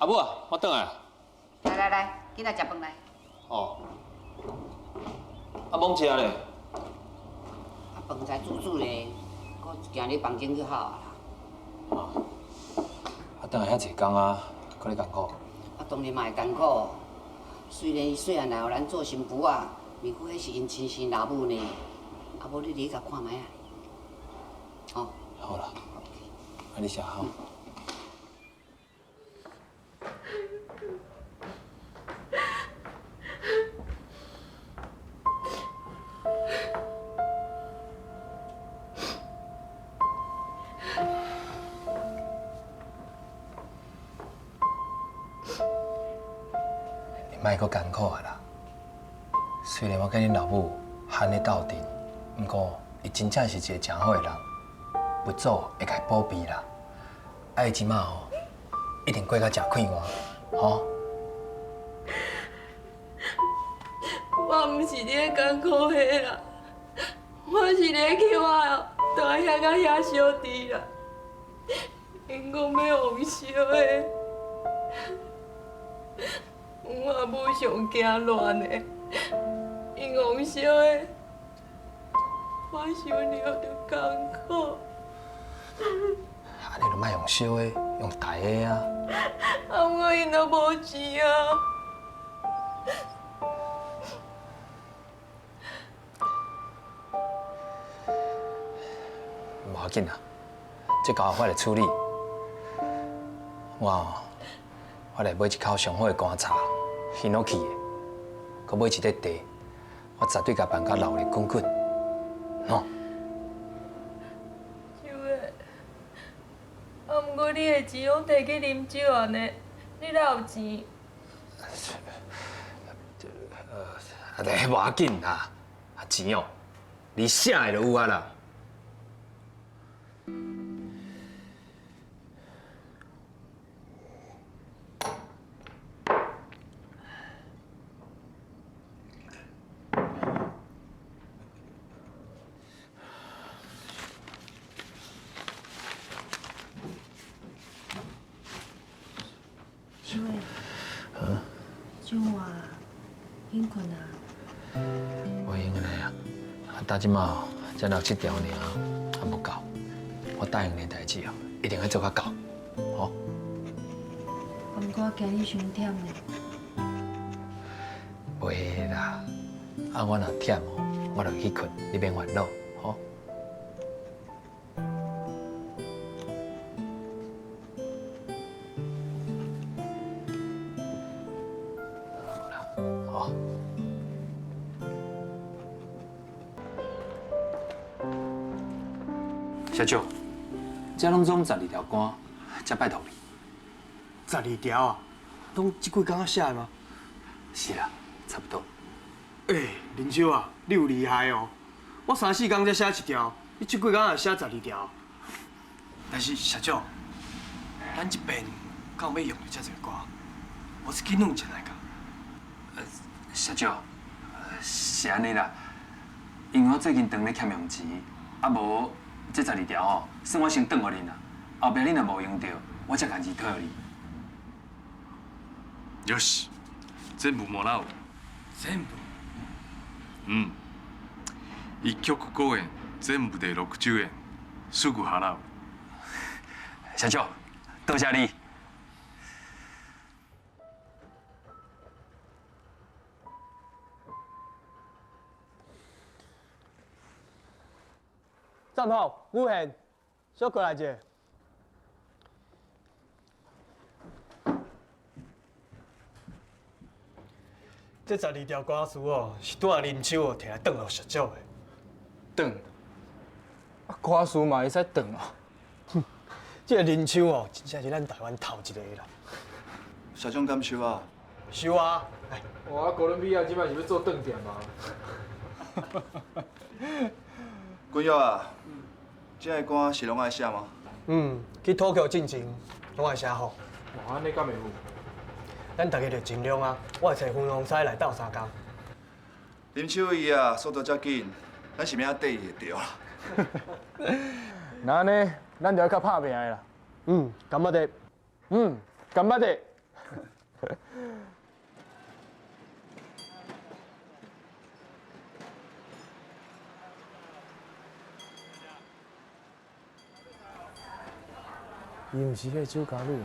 阿母啊，我轉來。來來來，緊來食飯來。哦。啊，罔食咧？啊，飯才煮煮咧，閣行入房間去好啊啦。啊，轉來遐濟工啊，閣咧艱苦。啊，當然嘛會艱苦。雖然伊細漢來予咱做新婦仔，毋過彼是𪜶親生老母呢。啊，無你入去共看覓啊？哦。好啦，啊你食好。你莫閣艱苦啊啦！雖然我佮恁老母罕咧鬥陣，毋過伊真正是一個誠好的人，佛祖會共伊保庇啦。啊，伊這馬吼，一定過甲誠快活，吼。我毋是咧艱苦的啦，我是咧去我大兄佮遐小弟啦，𪜶講欲予燒的，阮阿母上驚亂的，𪜶予燒的，我想著就艱苦。按呢就莫用燒的，用台的啊。啊，毋過𪜶都無錢啊。無要緊啦，這交予我來處理。我哦，我來買一口上好的棺材，ヒノキ的，閣買一塊地，我絕對共辦甲熱鬧滾滾，喏。秋的，啊，毋過你的錢攏提去啉酒按呢，你哪有錢？啊，無要緊啦，啊錢哦，你寫的就有啊啦。小伟，怎啊？緊睏啊？袂用的啊！啊，到這馬才六七條爾，還無夠。我答應你的代誌哦，一定愛做較到，吼。毋過我驚你傷忝呢。袂啦，啊，我若忝哦，我就去睏，你免煩惱，吼。好啦，好。社長，這攏總十二條歌，才拜託你。十二條啊？攏這幾工仔寫的嗎？是啦，差不多。欸，林秋啊，你有厲害哦！我三四工才寫一條，你這幾工也寫十二條。但是社長，咱這邊敢有欲用著這濟歌？無去弄一來噶。社長，是按呢啦，因為我最近當咧欠用錢，啊無這十二條吼，算我先轉予恁啦。後壁恁若無用著，我才共錢退予你。よし、全部もらう。全部？うん。一曲5円、全部で60円。すぐ払う。社長，多謝你。站好，武贤，小過來者。這十二條歌詞哦，是拄仔林秋哦提來轉予社長的。轉？啊，歌詞嘛會使轉哦。哼，這個林秋哦，真正是咱台灣頭一個啦。社長敢收啊？收啊！哇，哥倫比亞這擺是欲做轉店啊？君耀啊，這個歌是攏愛寫嗎？嗯，去討橋進前攏愛寫好。哇，按呢敢會有？咱大家就盡量啊，我會揣分公司來鬥相共。林秋伊啊，速度遮緊，咱是欲按綴伊會著啦。那按呢，咱就愛較拍拚的啦。嗯，感覺得。嗯，感覺得。伊毋是彼个酒家女。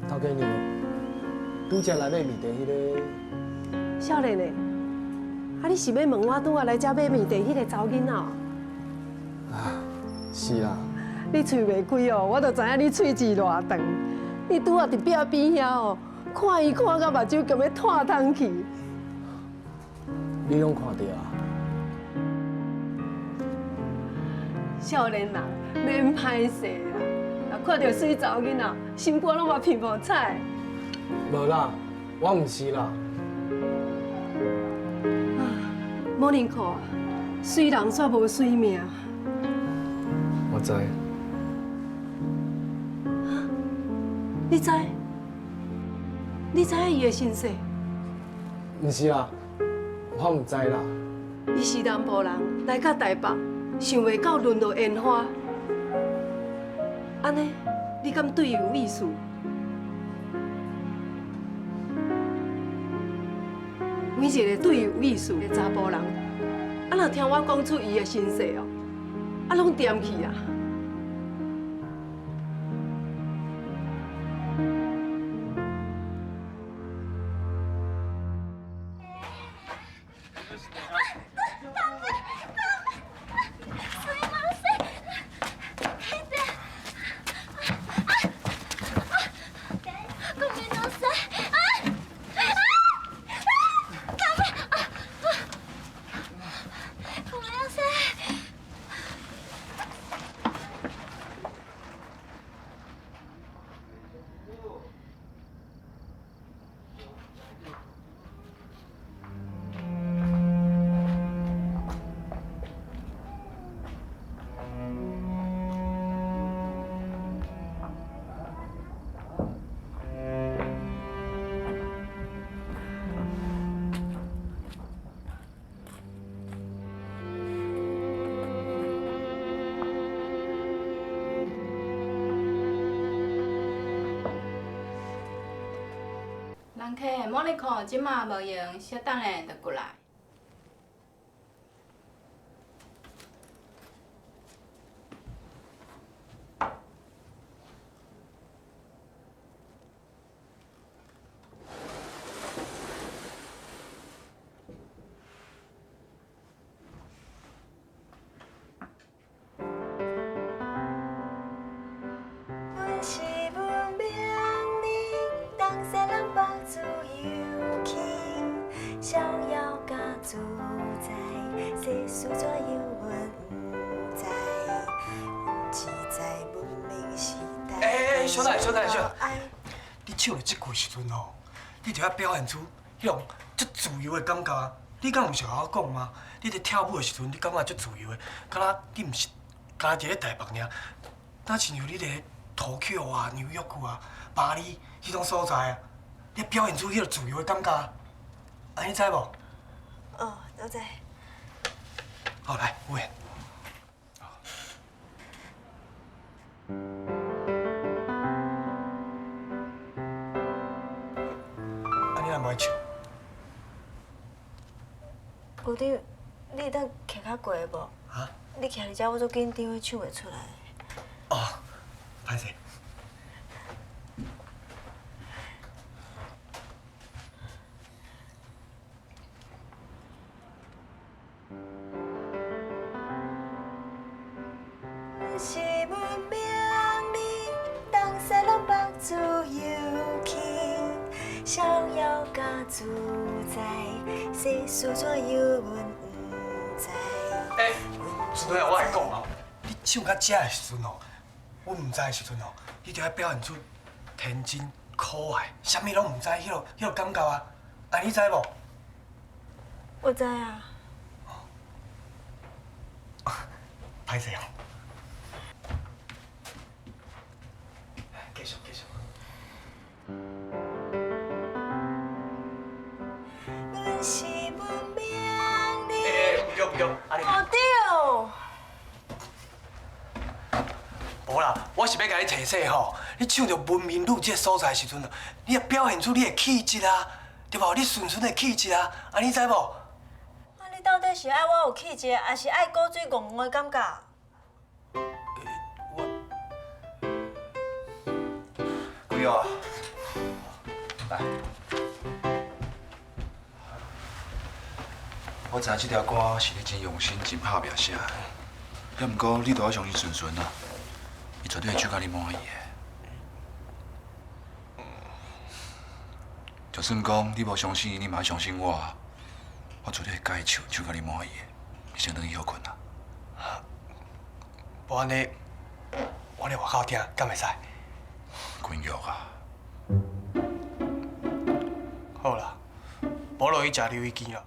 頭家娘，拄才來買麵的彼個。少年的，啊，你是欲問我拄仔來遮買麵的彼個查某囡仔？啊，是啦。你喙袂開哦，我就知影你喙舌偌長。你拄仔佇壁邊遐哦，看伊看到目睭強欲脫窗去。你攏看著啊？少年人免歹勢啦，若看著媠查某囡仔，心肝攏嘛澎澎彩。無啦，我毋是啦。啊，莫林可，媠人煞無媠命。我知。你知？你知影伊的身世？毋是啦，我毋知啦。伊是南部人，來到台北，想袂到淪落煙花。按呢，你敢對伊有意思？每一個對伊有意思的查埔人，啊，若聽我講出伊的身世哦，啊，攏恬去啊！人客莫咧看，這馬無閒，小等下就過來。小等，小等，小等！你唱到這句時陣吼，你就要表現出彼種足自由的感覺。你敢毋是共我講嗎？你佇跳舞的時陣，你感覺足自由的，敢若你毋是敢若佇咧台北爾，若親像你佇咧 Tokyo 啊、紐約啊、巴黎彼種所在啊，你表現出彼個自由的感覺，按呢知無？哦，我知。好，來，有緣。無愛唱。部長，你會當徛較懸無？啊？你徛佇遮，我足緊張，我唱袂出來。哦，歹勢。是文明人，东西南北自由去，逍遥甲自在，世事怎样阮毋知。欸，孙女啊，我来讲哦，你唱到这的时阵哦，阮毋知的时阵哦，你就要表现出天真可爱，啥物拢毋知，彼个感觉啊，啊，你知无？我知啊。歹势哦。继续，继续。阮是文明人。欸，毋对毋对，按呢。哦对。无啦，我是欲共你提醒吼，你唱著文明路这个所在的时阵，你要表现出你的气质啊，对无？你纯纯的气质啊，按呢知无？啊，你到底是爱我有气质，还是爱古锥戆戆的感觉？我。贵哦，来，我知影这条歌是你真用心、真拍拼写的，也毋过你都要相信纯纯啊，伊绝对会唱甲你满意的。就算讲你无相信，你嘛要相信我，我绝对会共伊唱，唱甲你满意的。你先转去歇睏啦。无按呢，我咧外口听，敢会使？困药啊！好啦，无落去食榴莲啦。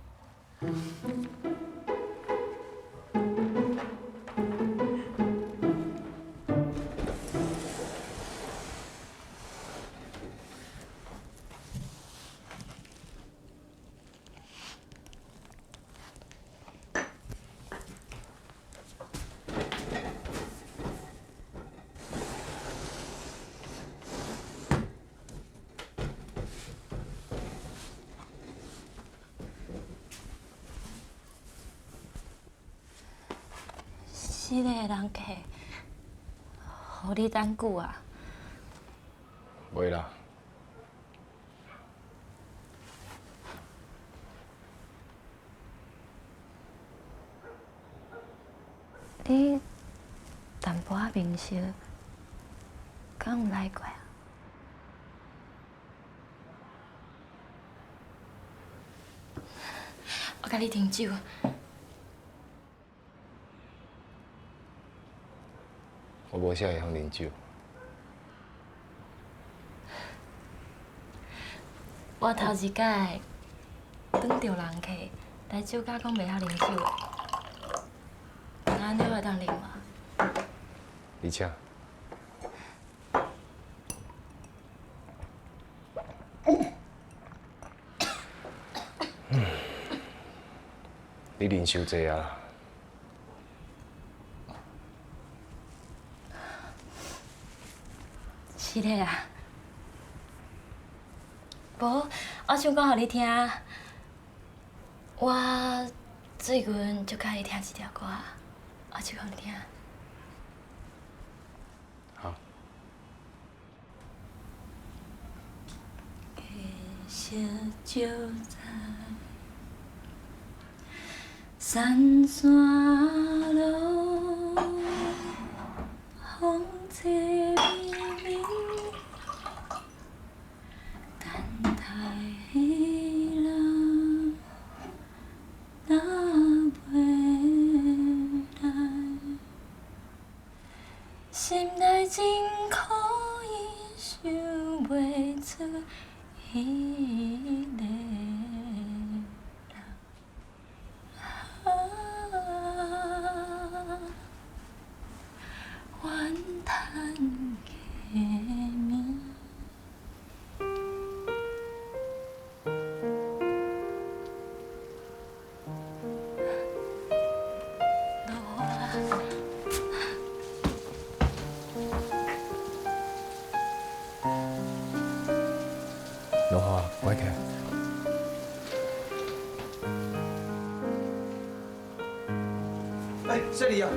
四个人客，予你等久啊？袂啦。你淡薄仔面色，敢有来过啊？我共你斟酒。我无啥会晓啉酒。我头一摆拄著人客来酒家讲袂晓啉酒的，按呢我会当啉无？你请。你啉伤济啊！是的啊，无，我想讲予你听，我最近足佮意听这条歌，我唱予你听。好。月色照在山山路，风吹微微，等待彼人若袂来，心内真可惜，想袂出彼个人。啊，怨叹过暝。落雨啊！落雨啊，乖起来。哎，雪莉啊。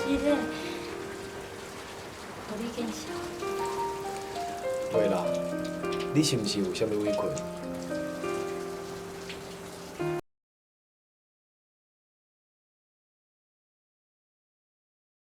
是的，予你见笑。会啦，你是毋是有啥物委屈？